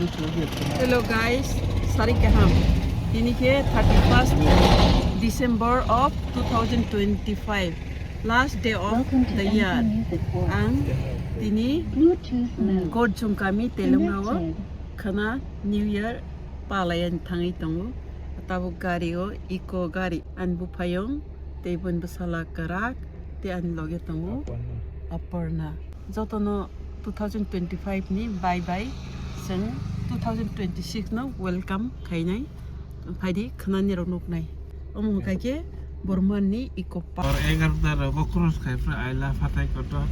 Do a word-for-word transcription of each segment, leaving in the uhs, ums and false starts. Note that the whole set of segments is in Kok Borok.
Hello guys, sari kaham. Tini ke thirty-first December of two thousand twenty-five, last day of the year. Ang tini Gorjum kami Telunga o khana New Year palayan thangwi tongo. Tabuk gari o Eeco gari ani buphayung tei bini bwsala kwrak tei ani loge tongo Aparna. Jotono two thousand twenty-five ni bye bye, chwng two thousand twenty-six no welcome khainai. Phaidi khwnani rok nuknai. Omo hwnkha khe Burma ni Eco Park. Or egarota rogo cross khai phra aila phatai kotor.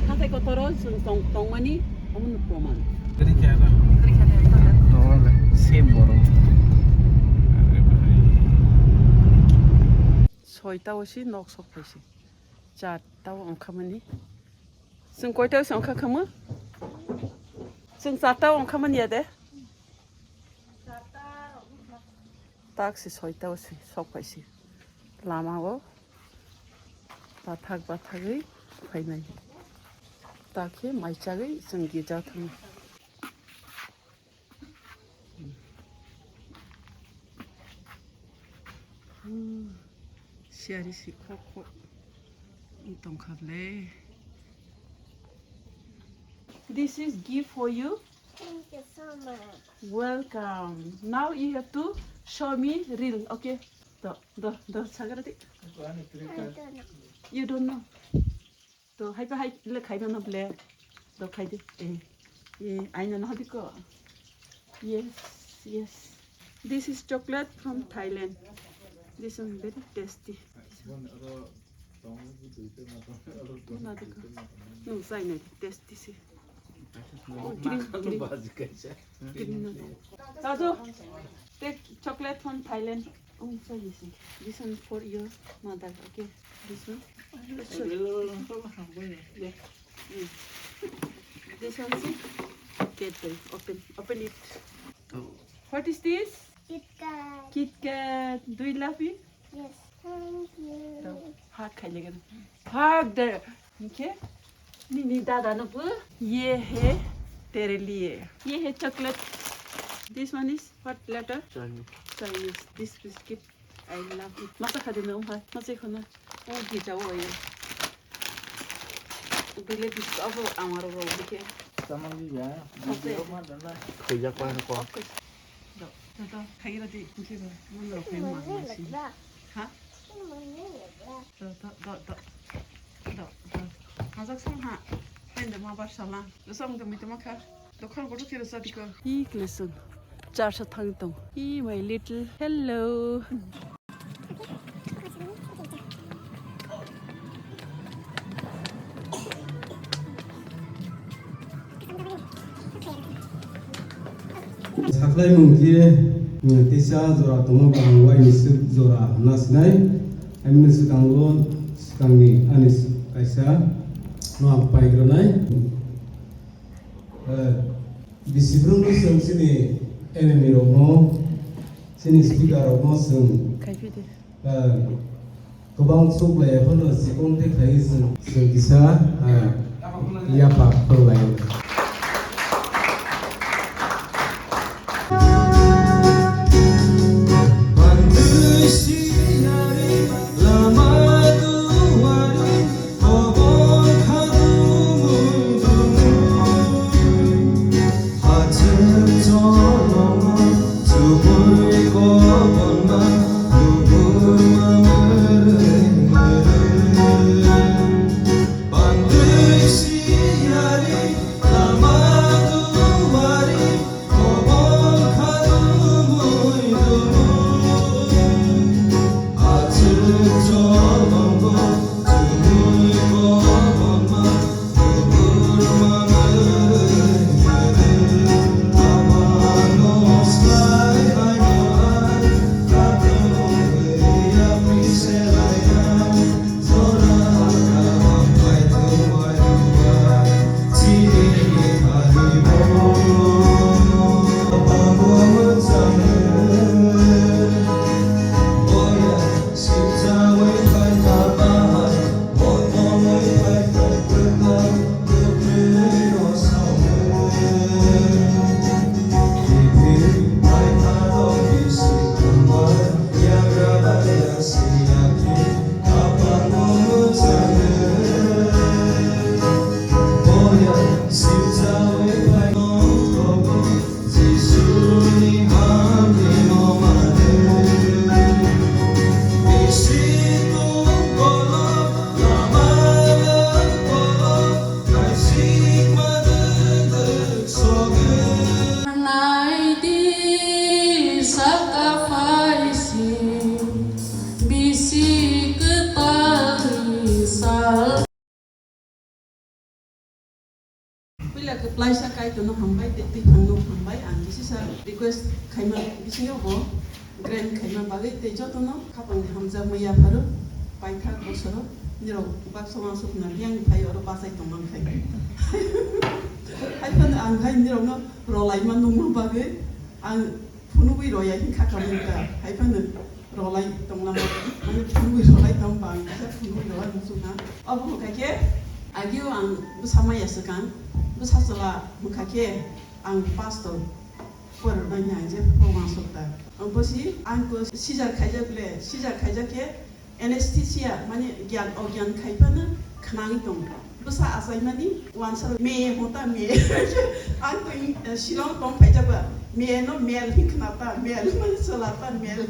Phatai kotor o chwng tong-, tongmani omo no proman. Kwrwi khe aro. Kwrwi khe aro. Tongo le, same borok. Soita o si nok sok phaisi. Charta o wngkha mani. Chwng koita o se wngkha khama? Chwng charta o wngkha mani ya de? Tak se soita o se sok phaisi. Lama o bathak bathagwi phainai. Tak khe mai chagwi chwng girja thango. Siyari si khok khok wng tongkha le. This is gift for you. Thank you so much. Welcome. Now you have to show me reel, okay? Do, do, do, sagarati. I don't know. You don't know. To hai pa hai le khai mano ble. To khai di. Eh. Eh, aina no habiko. Yes, yes. This is chocolate from Thailand. This one very tasty. Nung sai nai tasty si. Oh, green, green. Green nai. Sadu, take chocolate from Thailand. Oh, sorry, sorry. This one for your mother, okay? This one. Sorry. Yeah. Mm. This one, see? Cadbury. Open, open it. What is this? Kit Kat. Kit Kat. Do you love it? Yes, thank you. Hug khai le gana. Hug the. Okay? Nini dada no bu. Ye hai tere liye. Ye hai chocolate. This one is what letter? Chinese. Chinese. This biscuit, I love it. Masa khade na umha. Masa khona. Oh, gija wo ye. Bile biscuit abo amaro ro bike. Samang di ya. Masa. Video ma dana. Khuijak pa ko. Okay. Do, do, do, khai ra di, khai ra. Mano khai ma ma si. Ha? Do, do, do, do. Do, do. Majak sang ha. Hai de ma bar sala. Song de mi tama kha. Dokhan bodo khe rasa diko. Hi klesung. Char sa thang tong. Hi my little hello. Sakhlaimung khe, mm, tisa jora tongma bahang waini swk jora hwnna sinai. Amini swkango swkangni ani kaisa no ang paigrwnai. Eh, bisi brum no chwng chini enemy rokno, chini speaker rokno chwng, eh, kwbang chuk lai phano chikon tei khlai chwng, chwng kisa, eh, yapha phwrwng lai. Kwplaisa Kaitorno hambai tei twiphangno hambai. Ang kisisa request khaima bisingo bo grant khaima bagwi tei jotono khapangni hamjakma yapharo paithak bosoro nirok baksa uansukna biyang phai oro bachai tongmani khai. Haiphano ang hai nirokno rolaima nungma bagwi ang phunugwi roya hinkha kamani ta. Haiphano rolai tongna ba, mane phunugwi rolai tong ba, ang kisa phunugwi rolai muchung ha. Obo hwnkha khe, agio ang bwsa maya swkang, bwsa chwla hwnkha khe, ang pastor, porwnai ni ang je phobang sokta. Ang bosi, ang ko scissor khaijak le, scissor khaijak khe, anesthesia, mane gyan, ogyan khai phano khnangwi tongo. Bwsa achaimani uansalo me hota me. Ang to in, eh, Shillong tong phaijak ba, me no mel hin khna ta, mel mane chwla ta, mel.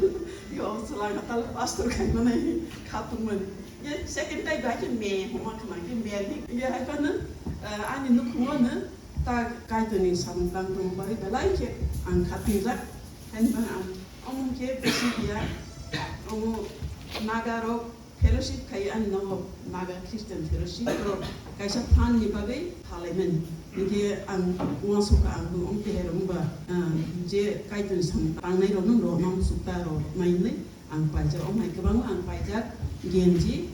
Yo, chwla na tal pastor khai mane kha tong mani. Ye second time ba khe me homa khna khe mel hin. Ye hai phano, eh, ani nukhung ano ta Kaitorni samung tang tong bai belai khe ang kha tingjak. Hain ba ang omo khe bisi dia, omo Naga rok fellowship khai ani nogo Naga Christian Fellowship rok kaisa phan ni bagwi phalaimani. Hinkhe ang uansukha ang bo ong tei rok wngba, ah, je Kaitorni samung tangnai rokno rwma muchukta rok nai hwnwi ang paijak. Omo hai kwbangma ang paijak genji.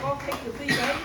Kok hai kwtwi bai.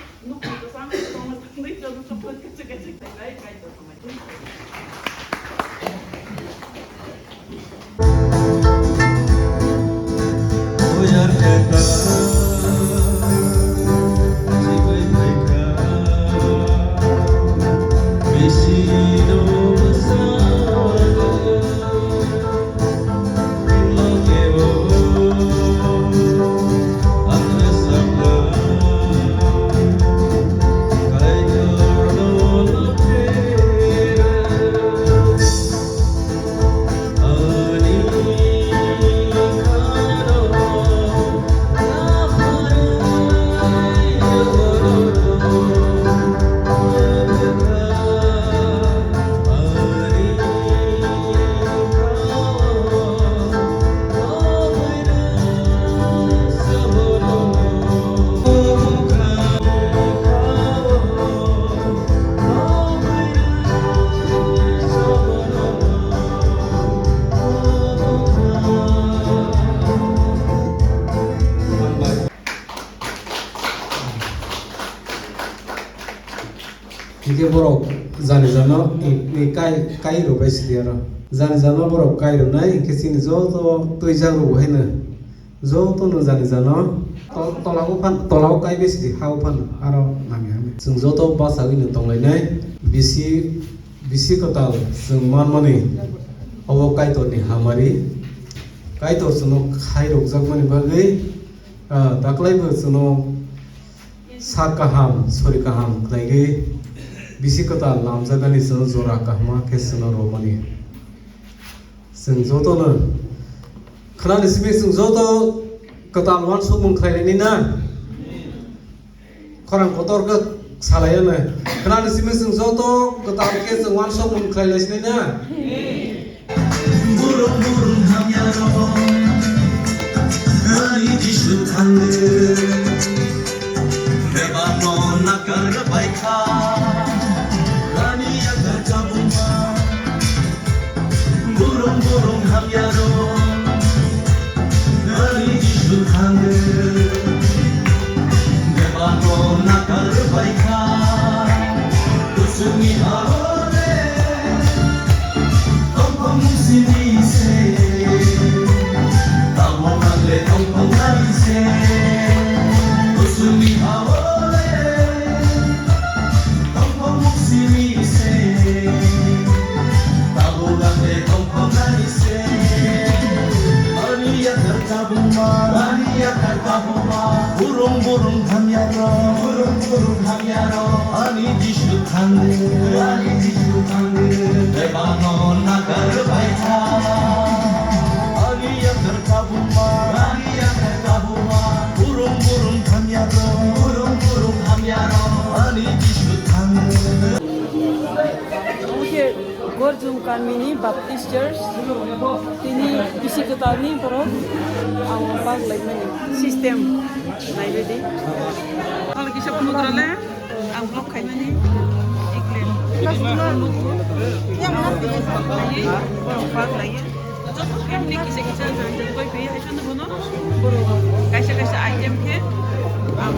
Hingke borok jani jano, i, i kai, kai rwbai sidi aro. Jani jano borok kai rwnai, hingke chini joto twijak rok bo haino. Joto no jani jano, to-, tola o phan, tola o kai bai sidi, ha o phan, aro nami hami. Chwng joto bachagwi no tonglainai, bisi, bisi kwtal chwng manmani, obo Kaitor ni hamari. Kaitor chwngno khai rwkjakmani bagwi, ah, daklaibo chwngno Sak kaham, sori kaham khlaigwi bisi kwtal lamjakani chwng jora kahma khe chwngno romani. Chwng jotono khwnani simi chwng joto kwtal uansukmung khlainani na? Khorang kotor khe salaio na. Khwnani simi chwng joto kwtal khe chwng uansukmung khlailaisinai na? Burung burung hamya rok, ani Jisu thangwi, bebak no nakar bai kha, ani yakar kabuma. Burung burung hamya rok, ani Jisu thangwi, bebak no nakar bai kha, kusungni ha o le. Tongthok simi se, tamo nagle tongthok nai se, kusumi hawole. Tongthok simi se, tamo nagle tongthok nai se. Ani yathar kabuma, ani yathar kabuma, burung burung hamya rok, burung burung hamya rok, ani Jisu Thangwi, ani Jisu thangwi, bebak no nakar bai kha. Ani yakar kabuma, ani yakar kabuma, burung burung hamya rok, burung burung hamya rok, ani Jisu thangwi. Oke, Gorjum kamini Baptist Church, tini bisi kwtalni borok, ang System naibaidi. Hal kisa phunuk rale ang vlog khaimani ikle. Borok park laiye. Joto khe kisa kisa jang jang koi phi hai phano bono borok kaisa kaisa item khe ang